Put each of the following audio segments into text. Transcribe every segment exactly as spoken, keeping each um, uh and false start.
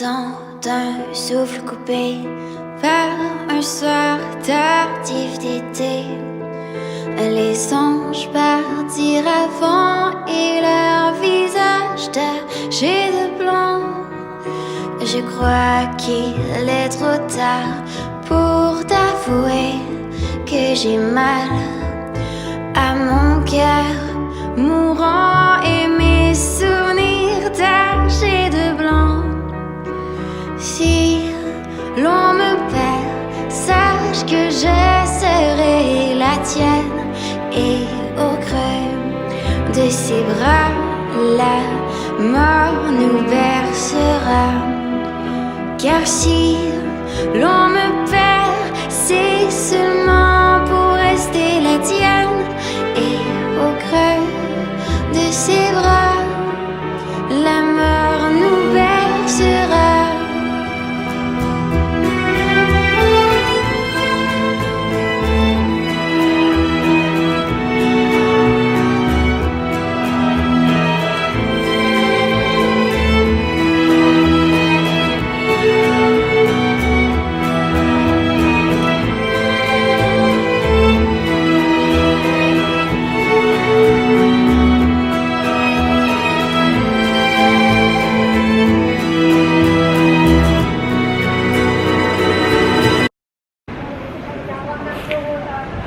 Dans d'un souffle coupé par un soir tardif d'été, les anges partirent avant et leurs visages tachés de blanc. Je crois qu'il est trop tard pour t'avouer que j'ai mal à mon cœur mourant et mes souvenirs tachés de blanc. Si l'on me perd, sache que je serai la tienne et au creux de ses bras, la mort nous bercera. Car si l'on me perd, c'est seulement pour rester la tienne et au creux de ses bras, la mort nous bercera.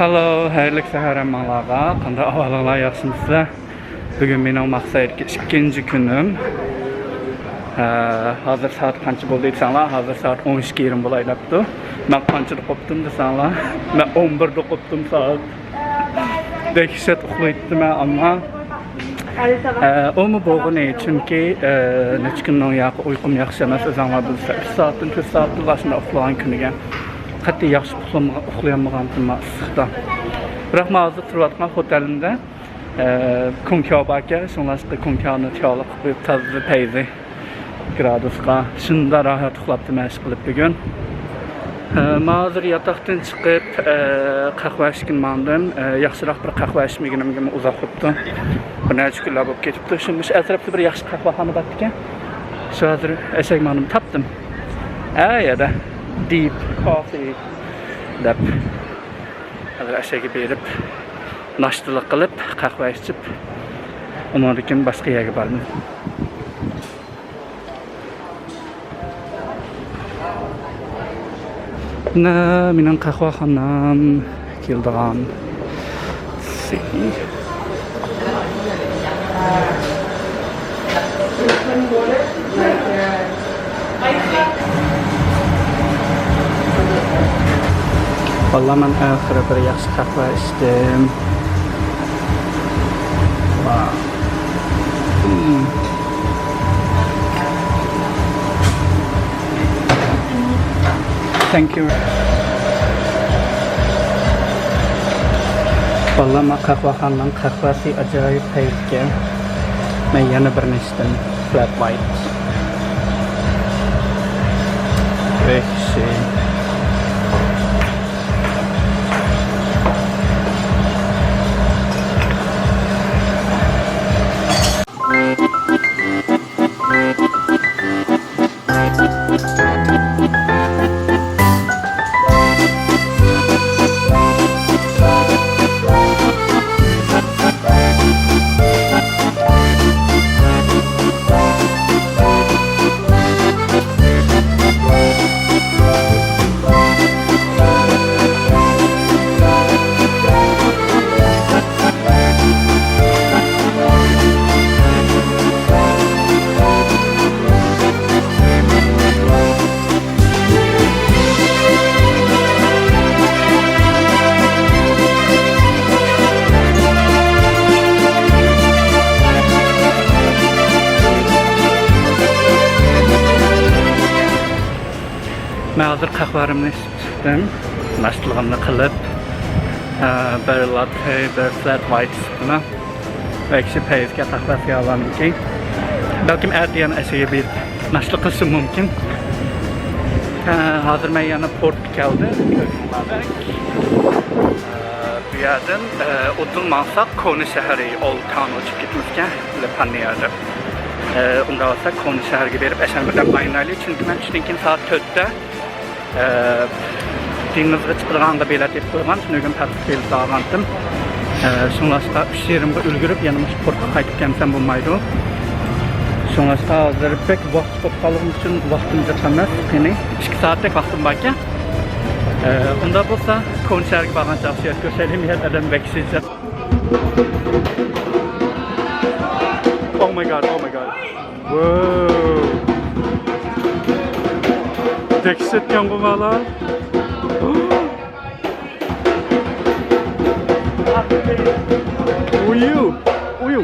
ھالو، خەيرلىك سەھەر ھەممىڭلارغا. قانداق ئەھۋالىڭلار، ياخشىمۇسىلەر؟ بۈگۈن مېنىڭ ماقسەتكە ئىككىنچى كۈنۈم. ھە، ھازىر سائەت قانچە بولدى دېسەڭلار، ھازىر سائەت ئون ئىككى يېرىم بولاي دەپتۇ. مەن قانچىدا قوپتۇم دېسەڭلار، مەن ئون بىردە قوپتۇم سائەت. دەھشەت ئۇخلايتتىم مەن، ئەمما، ئە، ئۇمۇ بولغىنى، چۈنكى، ئە، نەچچە كۈندىن ياقى ئۇيقۇم ياخشى ئەمەس، ئۆزۈڭلار بىلىسىلەر. ئۈچ سائەتتىن، تۆت سائەتتىن ئاشۇنداق ئۇخلىغان كۈنىگە قەتئىي ياخشى ئۇخلىما-، ئۇخلىيالمىغانتىم مەن ئىسسىقتا. بىراق مەن ھازىر تۇرۇۋاتقان خوتەلىمدە، ئە، كۇڭكياۋ باركەن، شۇڭلاشقا كۇڭكياۋنى تىياۋلىق قىلىپ تازا پەيزى گرادۇسقا شۇنداق راھەت ئۇخلاپتىمەن ئىشقىلىپ بۈگۈن. ئە، مەن ھازىر ياتاقتىن چىقىپ، ئە، قەھۋە ئىچكىلى ماڭدىم. ئە، ياخشىراق بىر قەھۋە ئىچمىگىنىمگىمۇ ئۇزاق بوپتۇ. بىر نەچچە كۈنلەر بولۇپ كېتىپتۇ. شۇ مۇشۇ ئەتراپتا بىر ياخشى قەھۋەخانا بارتىكەن. شۇ ھازىر ئەشەگە ماڭدىم، تاپتىم. ئە، يەردە دىپ كوفى دەپ. ھازىر ئەشەگە بېرىپ، ناشتىلىق قىلىپ، قەھۋە ئىچىپ، ئۇنىڭدىن كېيىن باشقا يەرگە بارىمىز. مانا مېنىڭ قەھۋەخانام كېلىدىغان. بالىلار، مەن ئاخىرى بىر ياخشى قەھۋە ئىچتىم. ۋاو. مم. Thank you. بالىلار، مانا قەھۋەخانىنىڭ قەھۋەسى ئاجايىپ پەيزىكەن. مەن يەنە بىرنى ئىچتىم. Flat white. ۋەھشىي. مەن ھازىر قەھۋەمنى ئىچىپ چىقتىم. ناشتىلىقىمنى قىلىپ، ئە، بىر لاتتې، بىر فلەت ۋايت ئىچىپتىمەن. ۋەھشىي پەيزىكەن قەھۋە سىياھلارنىڭكى. بەلكىم ئەتە يەنە ئەشەگە بېرىپ ناشتا قىلىشىم مۇمكىن. ئە، ھازىر مەن يەنە پورتقا كەلدىم. ئە، بۇ يەردىن، ئە، ئۇدۇل ماڭساق، كونا شەھىرى، ئولد تاون ئۇچۇپ كېتىمىزكەن، لېپاننى يەردە. ئە، ئۇنداق بولسا كونا شەھەرگە بېرىپ ئەشەنبە دەپ ئايلىنايلى، چۈنكى مەن چۈشتىن كېيىن سائەت تۆتتە، ئە، دېڭىزغا چىقىدىغانغا بېلەت ئېلىپ قويغان، شۇنىڭ ئۈچۈن پەرقىز بېلىتى ئالغانتىم. ئە، شۇڭلاشقا ئۈچ يېرىمغا ئۈلگۈرۈپ يەنە مۇشۇ پورتقا قايتىپ كەلسەم بولمايدۇ. شۇڭلاشقا ھازىر بەك ۋاقىت بولۇپ قالغىنى ئۈچۈن ۋاقتىم جىق ئەمەس، قېنى ئىككى سائەتتەك ۋاقتىم باركەن. ئە، ئۇنداق بولسا كونا شەھەرگە بارغانچە ياخشى يەر كۆرسەيلى، يەر ئادەم بەك سىجىق. Oh my god, oh my god. Wow. دەھشەت ياڭغۇ بالا. ئۇيۇ، ئۇيۇ.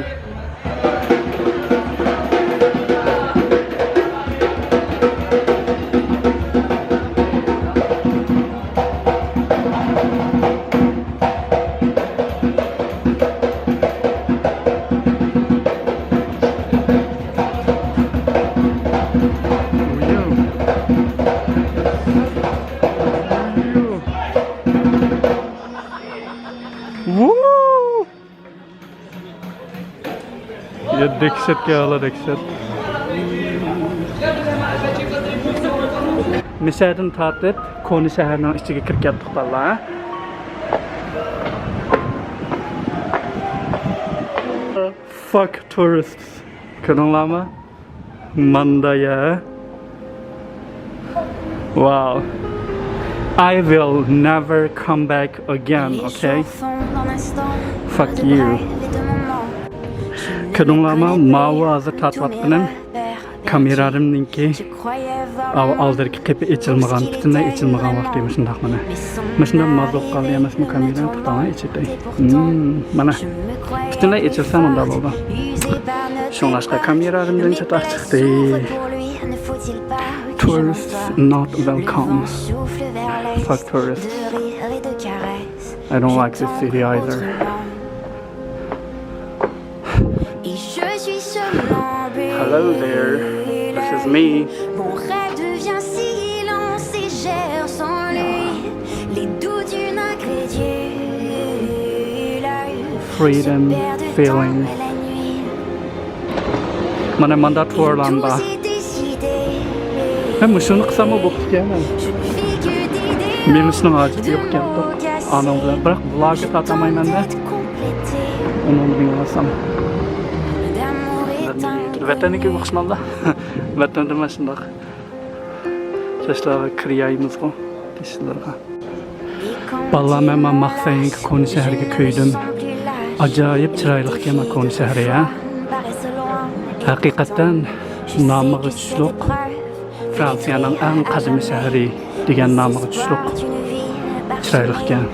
يا دەھشەتكە ھالا دەھشەت. مىشەدىن تارتىپ كونا شەھەرنىڭ ئىچىگە كىرىپ كەتتۇق باللا. Fuck tourists. كۆردۈڭلارمۇ؟ ماندا يا. Wow. I will never come back again, okay? Fuck you. كۆردۈڭلارمۇ؟ ماۋۇ ھازىر تارتىۋاتقىنىم كامېرامنىڭكى. ئاۋۇ ئالدىدىكى قېپى ئېچىلمىغان، پۈتۈنلەي ئېچىلمىغان ۋاقتى مۇشۇنداق مانا. مۇشۇنداق ماز بولۇپ قالدى ئەمەسمۇ كامېرا؟ توختاڭلار ئېچىتەي. مم، مانا. پۈتۈنلەي ئېچىلسا مۇنداق بولىدۇ. شۇڭلاشقا كامېرامدىن چاتاق چىقتى. Tourists not welcome. Fuck tourists. I don't like this city either. Hello there, this is me. Freedom feeling. مانا ماندا تورلام بار. مەن مۇشۇنى قىلساممۇ بوپتىكەن. مېڭىشنىڭ ھاجىتى يوق ئىكەن. ئانىڭ بىلەن بىراق ۋلوگى تارتالمايمەن-دە. ئۇنىڭ بىلەن ئالسام. ۋەتەننىڭكىگە ئوخشىمامدا. ۋەتەندە مانا شۇنداق. چاچلارغا كىر يايمىزغۇ، تىشلارغا. بالىلار، مەن مانا ماخسەينىڭكى كونا شەھىرىگە كۆيدۈم. ئاجايىپ چىرايلىقكەن مانا كونا شەھىرى، ھە. ھەقىقەتەن نامىغا چۈشلۈك، فرانسىيەنىڭ ئەڭ قەدىمىي شەھىرى دېگەن نامىغا چۈشلۈك. چىرايلىقكەن.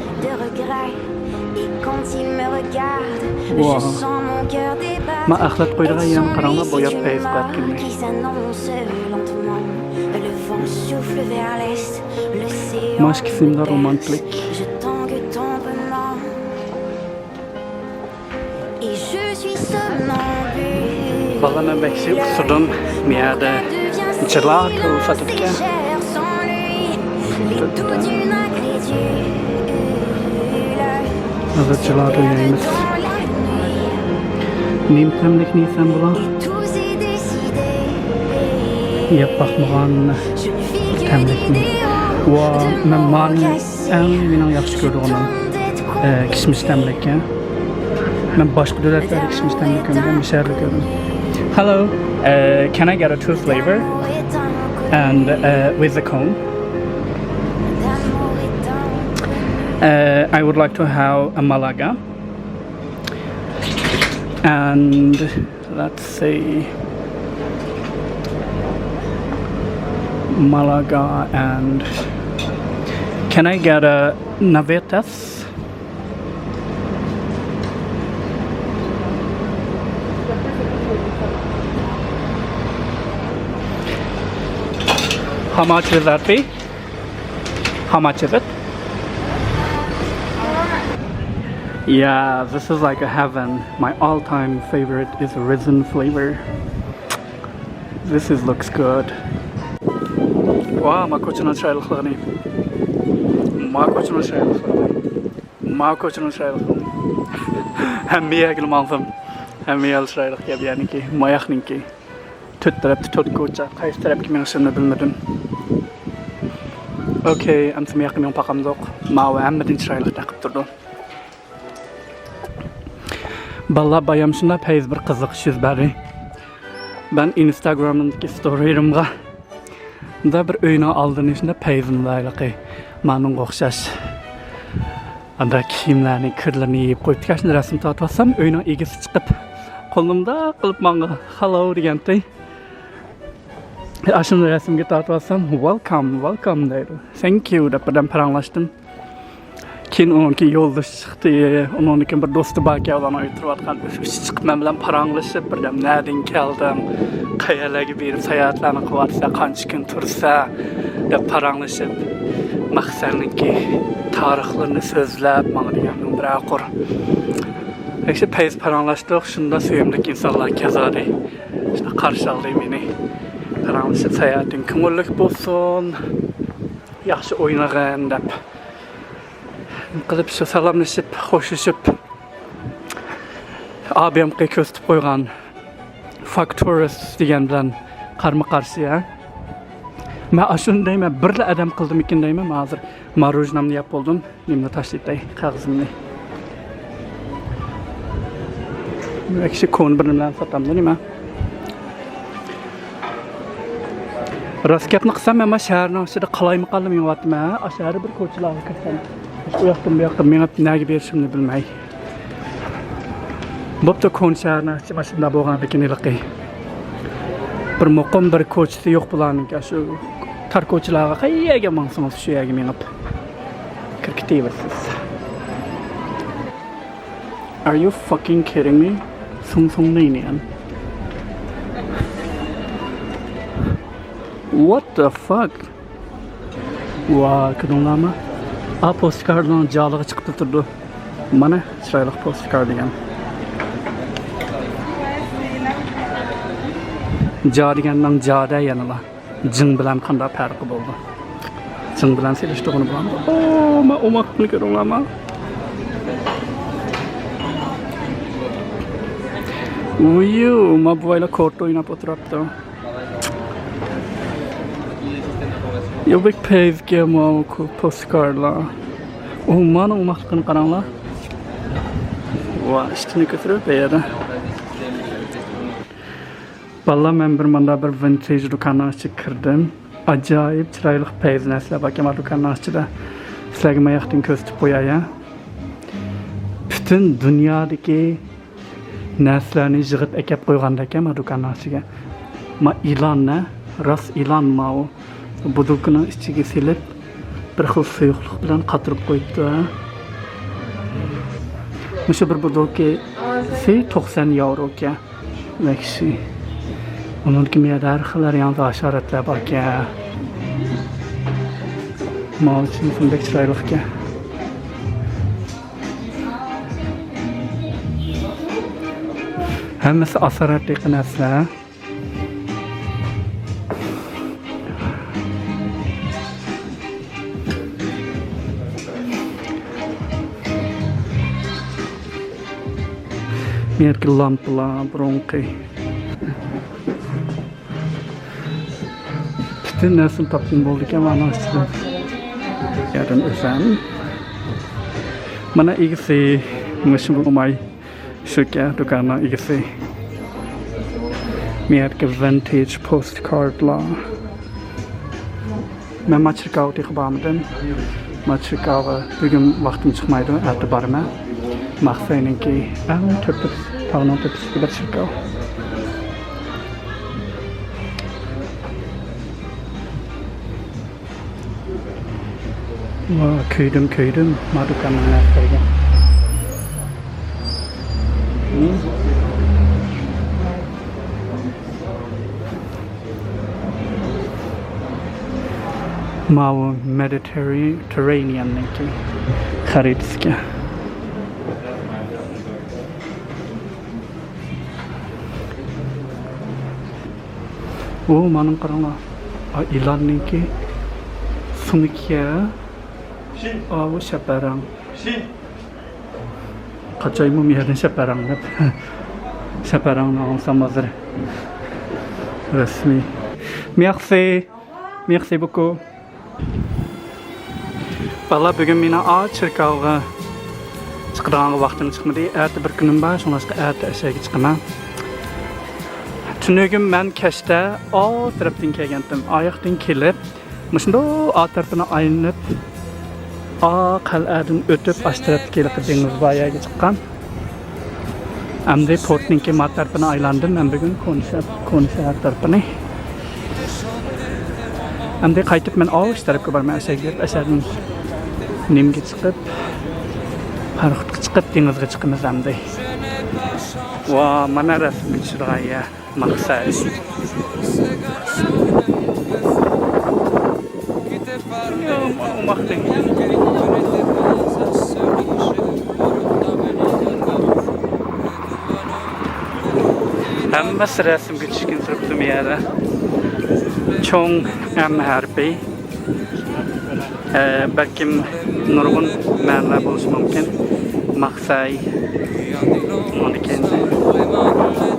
ۋاھ. مانا ئەخلەت قويىدىغان يەرنى قاراڭلار، بوياپ پەيز قىلىۋەتكىنىنى. مانا ئىككىسىمۇ رومانتىك. بالىلار، مەن بەك ياخشى ئۇسسۇدۇم. بۇ يەردە جىلاتو ساتىدىكەن. ھازىر جىلاتو يەيمىز. نېمە تەملىكنى يېسەم بولار؟ يەپ باقمىغان تەملىكنى. ۋا، مەن مانى ئەڭ مېنىڭ ياخشى كۆرىدىغىنىم، ئە، كىشمىش تەملىككەن. مەن باشقا دۆلەتلەردە كىشمىش تەملىك كۆرمىگەن، مۇشۇ يەردە كۆردۈم. Hello, uh, can I get a two flavor and, uh, with the cone? Uh, I would like to have a Malaga and Let's see. Malaga and can I get a navetas? How much will that be? How much is it? Yeah, this is like a heaven. My all-time favorite is raisin flavor. This is looks good. ۋا، ما كوچىنىڭ چىرايلىقلىقىنى. ما كوچىنىڭ چىرايلىقلىقىنى. ما كوچىنىڭ چىرايلىقلىقىنى. ھەممە يەرگىلا ماڭسام، ھەممە يەر چىرايلىق گەپ يەنىكى، ماياقنىڭكى. تۆت تەرەپتە تۆت كوچا، قايسى تەرەپكە مېڭىشىمنى بىلمىدىم. ئوكەي، ئەمسە مۇياققا مېڭىپ باقامدۇق. ماۋۇ ھەممىدىن چىرايلىق تېقىپ تۇرىدۇ. بالىلار، بايام شۇنداق پەيز بىر قىزىقىش يۈز بەردى. مەن ئىنستاگرامدىكى ستورىلىرىمغا دا بىر ئۆينىڭ ئالدىنى شۇنداق پەيزىم لايىقى مانىڭغا ئوخشاش ئاندا كىيىملەرنى، كىرلىرىنى يېيىپ قويۇپتىكەن. شۇنداق رەسىم تارتىۋاتسام، ئۆينىڭ ئىگىسى چىقىپ، قولىنى مۇنداق قىلىپ ماڭا «ھالو» دېگەنتى. ئاشۇنى رەسىمگە تارتىۋاتسام، «ۋېلكام، ۋېلكام» دەيدۇ. «ثانك يۇ» دەپ بىردەم پاراڭلاشتىم. كېيىن ئۇنىڭكى يولدىشى چىقتى، ئۇنىڭدىن كېيىن بىر دوستى باركەن، ئۇلارنىڭ ئۆيىدە تۇرۇۋاتقان، ئۆزى چىقىپ مەن بىلەن پاراڭلىشىپ، بىردەم «نەدىن كەلدىڭ، قەيەرلەرگە بېرىپ ساياھەتلەرنى قىلىۋاتىسەن، قانچە كۈن تۇرىسەن» دەپ پاراڭلىشىپ، مەقسەتنىڭكى تارىخلىرىنى سۆزلەپ ماڭا دېگەن بىرەر قۇر. ياخشى پەيز پاراڭلاشتۇق، شۇنداق سۆيۈملۈك ئىنسانلار كەزادى. شۇنداق قارشى ئالدى مېنى. پاراڭلىشىپ ساياھىتىڭ كۆڭۈللۈك بولسۇن، ياخشى ئوينىغىن دەپ قىلىپ، شۇ سالاملىشىپ، خوشلىشىپ، ئابىيامقى كۆرسىتىپ قويغان فاكتورىس دېگەن بىلەن قارمۇ قارشى، ھە؟ مەن ئاشۇنى دەيمەن، بىرلا ئادەم قىلدىمىكىن دەيمەن. مەن ھازىر ماروژنامنى يەپ بولدۇم. نېمىنى تاشلىتاي، قەغىزىمنى. كىشى كونا بىر نېمىلەرنى ساتامدۇ نېمە؟ راست گەپنى قىلسام، مەن مانا شەھەرنىڭ ئىچىدە قالايمىقانلا مېڭىۋاتىمەن. ئاشۇ ھەر بىر كوچىلارغا كىرسەم، ئۇ ياقتىن بۇ ياققا مېڭىپ، نەگە بېرىشىمنى بىلمەي. بوپتۇ، كونا شەھەرنىڭ ئىچى ماشىنا بولغاندىكىن ھېلىقى بىر مۇقىم بىر كوچىسى يوق بۇلارنىڭكى. شۇ تار كوچىلارغا قەيەرگە ماڭسىڭىز، شۇ يەرگە مېڭىپ كىرىپ كېتىۋېرىسىز. Are you fucking kidding me? سۇڭسۇڭ نېينىيەن. What the fuck? ۋا، كۆردۈڭلارمۇ؟ ئا، پوستكارتنىڭ جالىغا چىقىپ تۇرىدۇ. مانا، چىرايلىق پوستكارت دېگەن. جا دېگەننىڭ جادە يەنىلا. جىڭ بىلەن قانداق پەرقى بولىدۇ؟ جىڭ بىلەن سېلىشتۇرغىلى بولامدۇ؟ ئو، ما ئوماقنى كۆرۈڭلارما. ۋۇيۇ، ما بوۋايلار كورت ئويناپ ئولتۇراپتۇ. يا بەك پەيزكەن ماۋۇ كو-، پوستكارتلار. ئۇ مانىڭ ئوماقلىقىنى قاراڭلار. ۋا، ئۈستىنى كۆتۈرۈپ بۇ يەردە. بالىلار، مەن بىر ماندا بىر ۋىنتېج دۇكاننىڭ ئىچىگە كىردىم. ئاجايىپ چىرايلىق پەيزى نەرسىلەر باركەن ما دۇكاننىڭ ئىچىدە. سىلەرگە ما ياقتىن كۆرسىتىپ قوياي، ھە. پۈتۈن دۇنيادىكى نەرسىلەرنى يىغىپ ئەكەپ قويغاندەككەن ما دۇكاننىڭ ئىچىگە. ما ئىلان، ھە؟ راست ئىلان ماۋۇ. بۇدۇلكىنىڭ ئىچىگە سېلىپ، بىر خىل سۇيۇقلۇق بىلەن قاتۇرۇپ قويۇپتۇ، ھە؟ مۇشۇ بىر بۇدۇلكىسى توقسان ياۋرو ئىكەن. ۋەھشىي. ئۇنىڭدىكى مۇ يەردە ھەر خىل، ھەر ياندا ھاشاراتلار باركەن. ماۋۇ چىن بەك چىرايلىقكەن. ھەممىسى ئاسارەتلىك نەرسىلەر. مۇ يەردىكى لامپىلار، بۇرۇنقى. پۈتۈن نەرسىنى تاپقىلى بولىدىكەن مانا ئىچىدىن. يەردىن ئۆسەم. مانا ئىگىسى، مۇشۇ موماي. شۇكەن دۇكاننىڭ ئىگىسى. مۇ يەردىكى ۋىنتېج پوستكارتلار. مەن ماچېركاۋغا تېخى بارمىدىم. ماچېركاۋغا بۈگۈن ۋاقتىم چىقمايدۇ، ئەتە بارىمەن. ماخسەينىڭكى ئەڭ تۆپىسى، تاغنىڭ تۆپىسىدىكى ماچېركاۋ. ۋا، كۆيدۈم، كۆيدۈم. ما دۇكاننىڭ نەرسلىرىگە. ماۋۇ مېدىتېررېنىيەننىڭكى خەرىتىسىكەن. ئۇ، مانا قاراڭلار. ئا، ئىلاننىڭكى سۆڭىكى. ئاۋۇ شەپەرەڭ. قاچايمۇ مۇ يەردىن شەپەرەڭ دەپ. شەپەرەڭنى ئاڭلىسام ھازىر. رەسمىي. مياخسى. مياخسى بوكو. بالىلار، بۈگۈن مېنىڭ ئا چېركاۋغا چىقىدىغانغا ۋاقتىم چىقمىدى. ئەتە بىر كۈنۈم بار، شۇڭلاشقا ئەتە ئەشەگە چىقىمەن. تۈنۈگۈن مەن كەچتە ئا تەرەپتىن كەلگەنتىم. ئاياقتىن كېلىپ، مۇشۇنداق ئا تەرىپىنى ئايلىنىپ، ئا قەلئەدىن ئۆتۈپ، ئاشۇ تەرەپتىكى ھېلىقى دېڭىز بار يەرگە چىققان. ئەمدى پورتنىڭكى ما تەرىپىنى ئايلاندىم مەن بۈگۈن، كونا شەھەر، كونا شەھەر تەرىپىنى. ئەمدى قايتىپ مەن ئاشۇ تەرەپكە بارىمەن، ئەشەگە بېرىپ، ئەشەدىن نېمىگە چىقىپ، پاراخوتقا چىقىپ، دېڭىزغا چىقىمىز ئەمدى. ۋا، مانا رەسىمگە چۈشىدىغان يەر. ماقسەي. ھەممىسى رەسىمگە چۈشكەن تۇرۇپتۇ مۇ يەردە. چوڭ ئەم ھەرپى. ئە، بەلكىم نۇرغۇن مەنىلەر بولۇشى مۇمكىن. ماقسەي، ئۇنىڭدىن كېيىن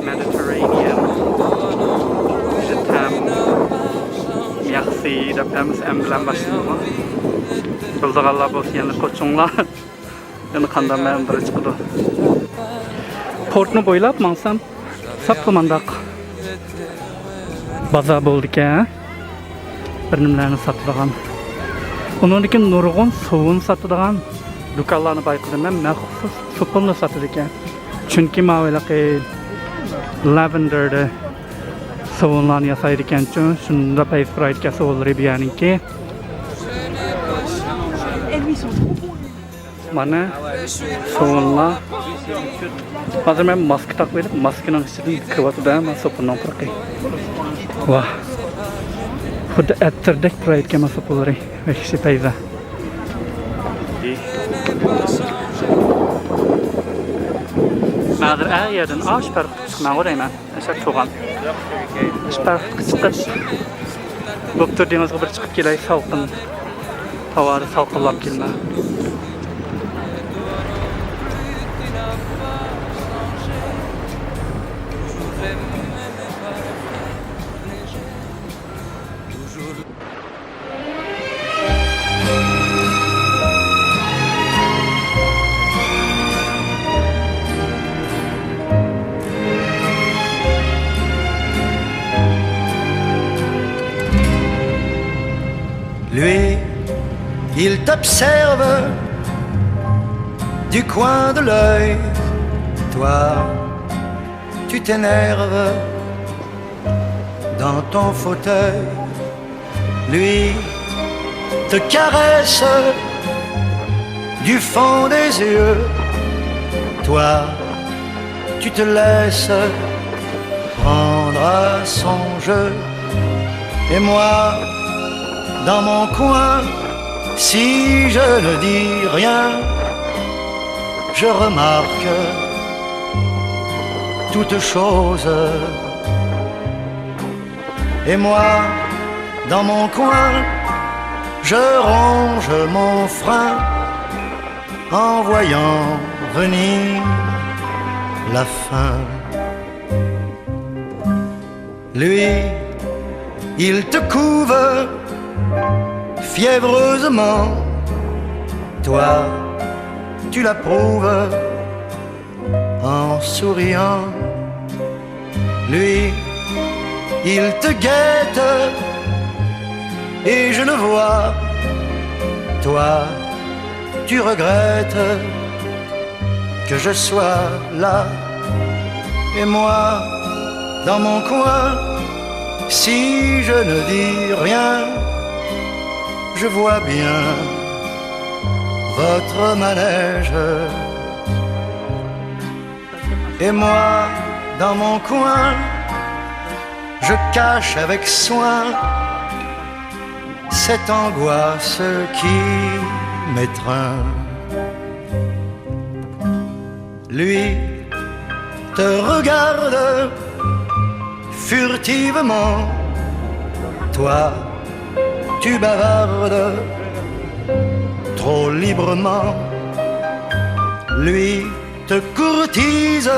مېدىتېررېنىيەن، ژېتەم، مياخسى دەپ ھەممىسى ئەم بىلەن باشلىنىدىغۇ. بىلىدىغانلار بولسا يەنە قوشۇڭلار. يەنە قانداق مەنىلەر چىقىدۇ. پورتنى بويلاپ ماڭسام، ساپلا مانداق بازار بولىدىكەن. بىر نېمىلەرنى ساتىدىغان. ئۇنىڭدىن كېيىن نۇرغۇن سوۋۇن ساتىدىغان دۇكانلارنى بايقىدىم مەن. مەخسۇس سوپۇننى ساتىدىكەن. چۈنكى ماۋۇ ھېلىقى لەۋېندېردە سوۋۇنلارنى ياسايدىكەنچۇ. شۇنداق پەيزى پۇرايدىكەن سوۋۇنلىرى بۇ يەرنىڭكى. مانا سوۋۇنلار. ھازىر مەن ماسكا تاقىۋېلىپ، ماسكىنىڭ ئىچىدىن كىرىۋاتىدۇ مانا سوپۇننىڭ پۇرىقى. ۋاھ. خۇددى ئەتىردەك پۇرايدىكەن مانا سوپۇنلىرى. ۋەھشىي پەيزى. مەن ھازىر ئەر يەردىن ئاشۇ پەرققە چىقىمەنغۇ دەيمەن. ئاشۇ تۇرغان. ئاشۇ پەرققە چىقىپ، بوپتۇ، دېڭىزغا بىر چىقىپ كېلەي، سالقىن. ھاۋادا سالقىنلاپ كېلىمەن. Lui, il t'observe du coin de l'œil. Toi, tu t'énerves dans ton fauteuil. Lui te caresse du fond des yeux. Toi, tu te laisses prendre à son jeu. Et moi, dans mon coin, si je ne dis rien, je remarque toute chose. Et moi, dans mon coin, je ronge mon frein en voyant venir la fin. Lui, il te couve fiévreusement. Toi, tu l'approuves en souriant. Lui, il te guette et je le vois. Toi, tu regrettes que je sois là. Et moi, dans mon coin, si je ne dis rien, je vois bien votre manège. Et moi, dans mon coin, je cache avec soin cette angoisse qui m'étreint. Lui te regarde furtivement, toi tu bavardes trop librement. Lui te courtise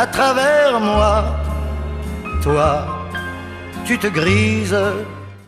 à travers moi, Toi, tu te grises